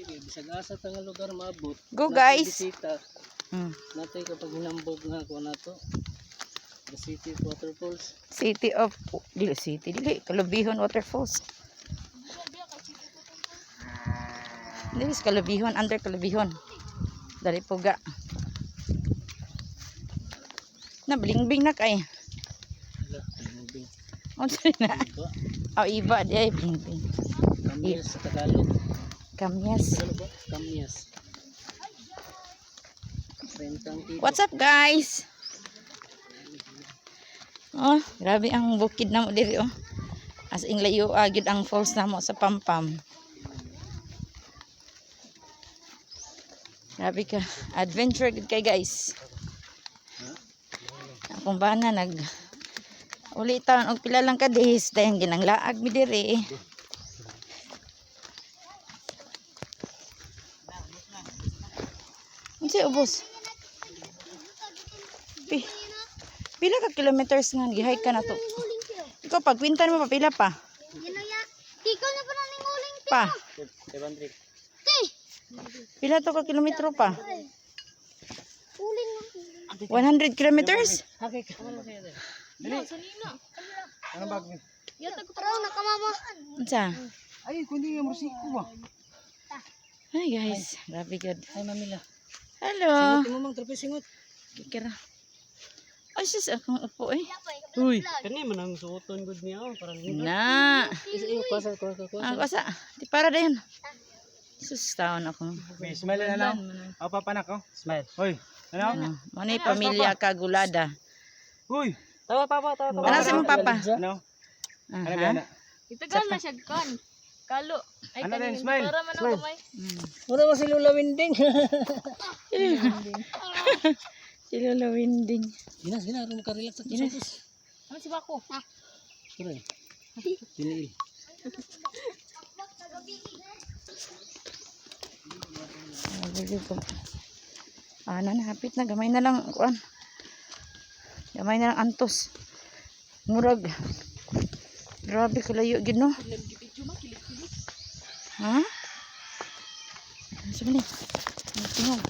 Kay bisag asa ta nga lugar maabot. Go, Natay guys. bisita, natay kapag hinambog nga kuan nato. The City of Waterfalls. City of, dili city, dili Kalubihon Waterfalls. Dili sa Kalubihon, under Kalubihon. Dali puga. Na blingbing na kay. Hala, moving. Unsa na? Iba. Oh, iba di ay blingbing. Kamyas sa Tagalog. Kamyas. Tagalog ba? Kamyas. 30 kilo. What's up, guys? Oh, grabe ang bukid namo diri oh. As in layo gyud ang falls namo sa Pampam. Grabe ka. Adventure gud kay, guys. Akong bana nag uli taon og pila lang ka days dayon ginanglaag mi diri. Unsa ubos? Pila ka kilometers nga gihike ka na to? Ikaw pag kwintan mo pa pila pa? Ikaw na pa ning uling. Pa. 700. Pila to ka kilometro pa? Uling. 100 kilometers? Okay ka. Ano ba? Taraw na ka, mama. Unsa? Ay, kundi yung musiko ba? Hi guys, grabe good. Ay, mamila. Hello. Singot mo mang trope singot. Kikira. Ay sus, akong upo eh. Uy, kani man ang suoton gud niya oh, parang Na. Isa iyo kuasa kuasa kuasa. Ang kasa, di para din. Sus, taon ako. May smile na lang. Ako papanak oh. Smile. Hoy, ano? Ah, mo na yung pamilya kagulada. Uy, Tawa papa, tawa papa. Ano sa mong papa? ano? Ano Aha. gana? Itagal na siya kan. Kalo. Ay, Ano din, smile. Para man ang kamay. Wala ba si Lola Winding? Si Lola Winding. Ginas, ginas, aron maka-relax sa tusok. Ano si Bako? Tara. Diniil. Grabe gyud ko. Ah, na, hapit na gamay na lang kuan. Gamay na lang antos. Murag. Grabe kalayo gid no. Ha? Ano sa ni? Ang tingog.